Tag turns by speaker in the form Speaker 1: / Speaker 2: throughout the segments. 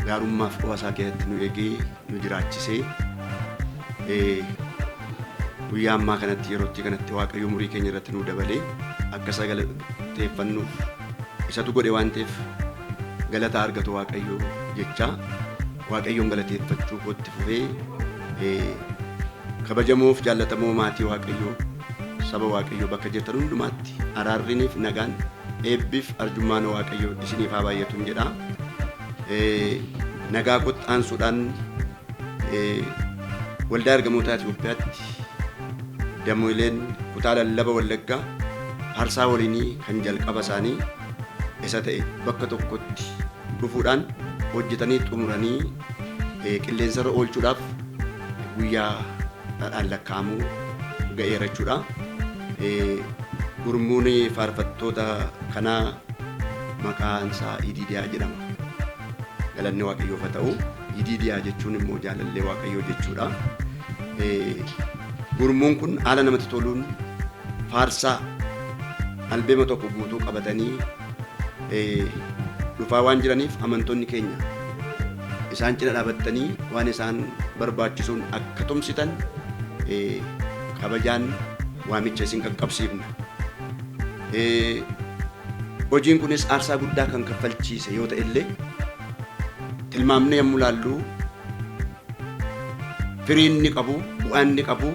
Speaker 1: Gaarummaaf qofa isaa keessatti nu eegee nu jiraachisee guyyaa ammaa kanatti yerootti kanatti Waaqayyo umurii keenya irratti nu dabalee akka isa galateeffannuuf isatu godhe waan ta'eef galata argatu Waaqayyo jecha Waaqayyoon galateeffachuu kootti fufee, kabajamoof jaallatamoo maatii Waaqayyoo, saba Waaqayyoo bakka jirtan hundumaatti araarriniif nagaan, eebbiif arjummaan Waaqayyoo isiniif haa baay'atun jedha. Nagaa kootti aansuudhaan Waldaa Ergamootaa Itoophiyaatti dameeleen kutaa lallaba Wallaggaa faarsaa waliinii kan jalqaba isaanii isa ta'e bakka tokkotti dhufuudhaan hojjetanii xumuranii qilleensarra oolchuudhaaf guyyaa dhadhaan lakkaa'amuu ga'eera jechuudha. Gurmuun faarfattoota kanaa maqaan isaa Idiidiyaa jedhama. Galanni Waaqayyoof haa ta'u. Idiidiyaa jechuun immoo jaalallee Waaqayyoo jechuudha. Gurmuun kun haala namatti toluun faarsaa albeema tokko guutuu qabatanii dhufaa waan jiraniif amantoonni keenya isaan cina dhaabattanii waan isaan barbaachisuun akka tumsitan kabajaan waamicha isin qaqqabsiifna. Hojiin kunis aarsaa guddaa kan kaffalchiise yoo ta'e illee, tilmaamnee yommuu laallu firii inni qabu, bu'aa inni qabu,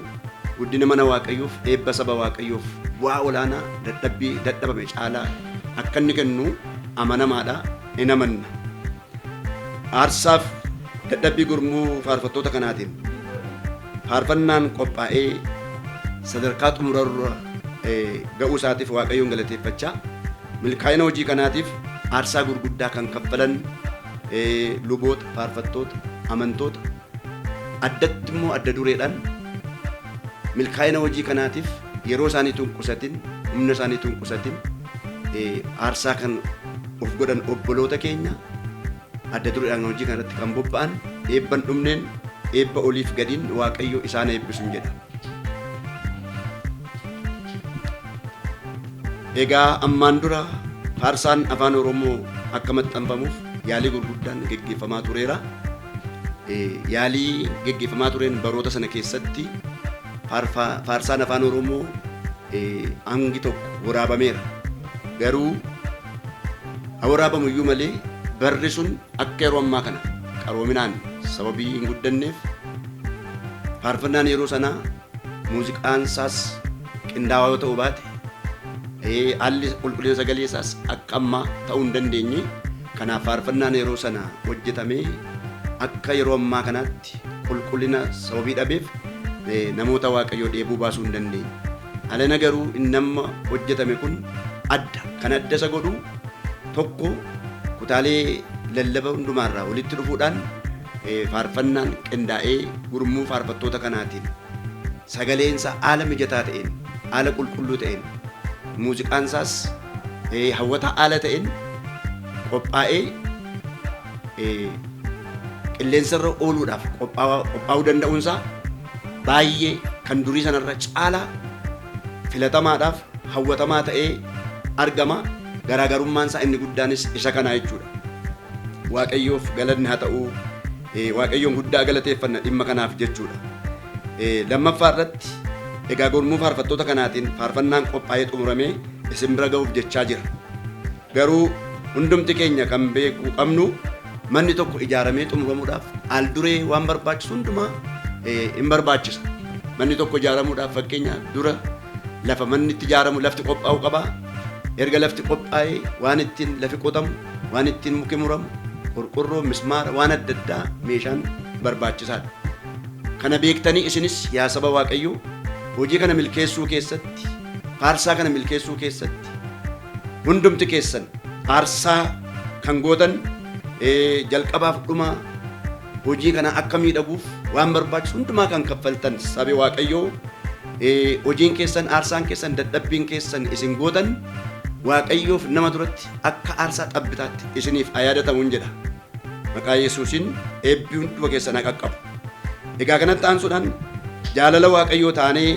Speaker 1: guddina mana Waaqayyoof, eebba saba Waaqayyoof bu'aa olaanaa dadhabbii dadhabame caalaa akka inni kennu amanamaadha, in amanna. Aarsaaf dadhabbii gurmuu faarfattoota kanaatiin faarfannaan qophaa'ee sadarkaa xumurarra ga'uu isaatiif Waaqayyoon galateeffachaa, milkaa'ina hojii kanaatiif aarsaa gurguddaa kan kaffalan luboota, faarfattoota, amantoota, addatti immoo adda dureedhaan milkaa'ina hojii kanaatiif yeroo isaaniitu hin qusatin, humna isaaniitu hin qusatin aarsaa kan of godhan obboloota keenya adda dureedhaan hojii kanarratti kan bobba'an eebban dhumneen eebba oliif gadiin Waaqayyo isaan eebbisuun jedha. Egaa ammaan dura faarsaan Afaan Oromoo akka maxxanfamuuf yaalii gurguddaan geggeeffamaa tureera. Yaalii geggeeffamaa tureen baroota sana keessatti faarsaan Afaan Oromoo hangi tokko waraabameera. Garuu haa waraabamu iyyuu malee barri sun akka yeroo ammaa kana qaroominaan sababii hin guddanneef faarfannaan yeroo sanaa muuziqaan isaas qindaawaa yoo ta'uu baate, haalli qulqullina sagalee isaas akka ammaa ta'uu hin dandeenye. Kanaaf faarfannaan yeroo sana hojjetamee akka yeroo ammaa kanaatti qulqullina sababii dhabeef namoota Waaqayyoo dheebuu baasuu hin dandeenye. Alana garuu inni amma hojjetame kun adda. Kan adda isa godhu tokko kutaalee lallaba hundumaarraa walitti dhufuudhaan faarfannaan qindaa'ee gurmuu faarfattoota kanaatiin sagaleensa haala mijataa ta'een, haala qulqulluu ta'een, muuziqaan isaas hawwataa haala ta'een qophaa'ee qilleensarra ooluudhaaf qophaa'uu danda'uunsaa baay'ee kan durii sanarra caalaa filatamaadhaaf hawwatamaa ta'ee argama. Garaagarummaan isaa inni guddaanis isa kana jechuudha. Waaqayyoof galanni haa ta'u. Waaqayyoon guddaa galateeffanna dhimma kanaaf jechuudha. Lammaffaa irratti egaa gurmuu faarfattoota kanaatiin faarfannaan qophaa'ee xumuramee isin bira ga'uuf jechaa jira. Garuu hundumti keenya kan beekuu qabnu manni tokko ijaaramee xumuramuudhaaf al-duree waan barbaachisu hundumaa hin barbaachisa. Manni tokko ijaaramuudhaaf fakkeenya dura lafa manni itti ijaaramu lafti qophaa'uu qaba. Erga lafti qophaa'ee waan ittiin lafi qotamu, waan ittiin muki muramu, qorqorroo, mismaara, waan adda addaa meeshaan barbaachisaadha. Kana beektanii isinis yaa saba Waaqayyoo hojii kana milkeessuu keessatti, faarsaa kana milkeessuu keessatti hundumti keessan aarsaa kan gootan, jalqabaaf dhuma hojii kana akka miidhaguuf waan barbaachisu hundumaa kan kaffaltan sabi Waaqayyoo, hojiin keessan, aarsaan keessan, dadhabbiin keessan isin gootan Waaqayyoof nama duratti akka aarsaa xabbitaatti isiniif haa yaadatamuun jedha. Maqaa Yesuusiin eebbi hunduma keessan haa qaqqabu. Egaa kanatti aansuudhaan jaalala Waaqayyoo taanee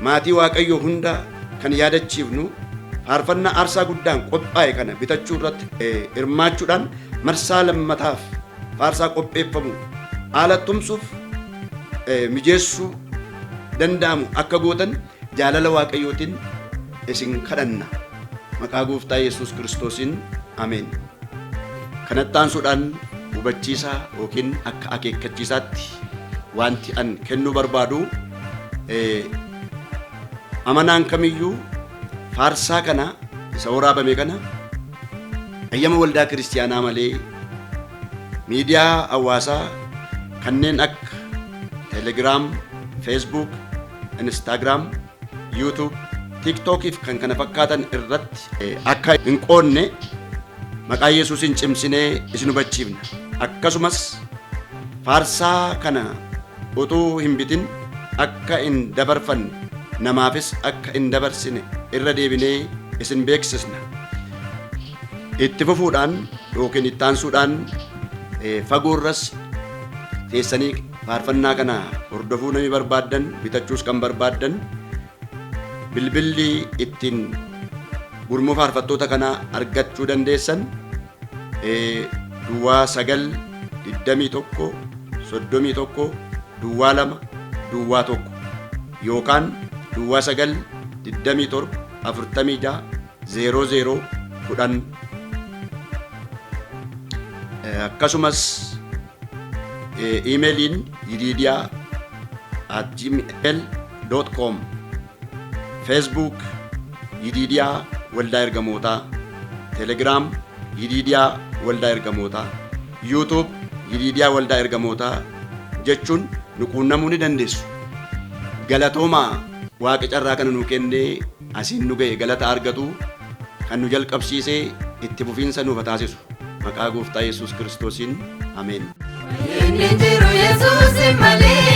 Speaker 1: maatii Waaqayyoo hunda kan yaadachiifnu Faarfannaa aarsaa guddaan qophaa'e kana bitachuu irratti hirmaachuudhaan marsaa lammataaf faarsaa qopheeffamu haala tumsuuf mijeessuu danda'amu akka gootan jaalala Waaqayyootiin isin kadhanna. Maqaa Gooftaa Yesuus Kiristoosiin ameen. Kanatti aansuudhaan hubachiisaa yookiin akka akeekkachiisaatti wanti an kennuu barbaadu, amanaan kamiyyuu faarsaa kana isa waraabame kana ayyama waldaa kiristiyaanaa malee miidiyaa hawaasaa kanneen akka Telegram, Facebook, Instagram, YouTube, TikTokii fi kan kana fakkaatan irratti akka hin qoodne maqaa Yesuusiin cimsinee isin hubachiifna. Akkasumas faarsaa kana utuu hin bitin akka hin dabarfanne, namaafis akka hin dabarsine irra deebinee isin beeksisna. Itti fufuudhaan yookiin itti aansuudhaan, fagoorras teessanii faarfannaa kana hordofuu namni barbaaddan, bitachuus kan barbaaddan, bilbilli ittiin gurmuu faarfattoota kanaa argachuu dandeessan 09 21 31 02 01 yookaan 09 27 46 00 10. Akkasumas iimeeliin yidiidiyaa@gmail.com, Facebook Yidiidiyaa Waldaa Ergamootaa, Telegram Yidiidiyaa Waldaa Ergamootaa, YouTube Yidiidiyaa Waldaa Ergamootaa jechuun nu quunnamuu ni dandeessu. Galatoomaa. Waaqa carraa kana nu kennee asiin nu ga'e galata argatu. Kan nu jalqabsiisee itti fufiinsa nuuf haa taasisu. Maqaa Gooftaa Yesuus Kiristoosiin ameen.
Speaker 2: Inni jiru Yesuus malee.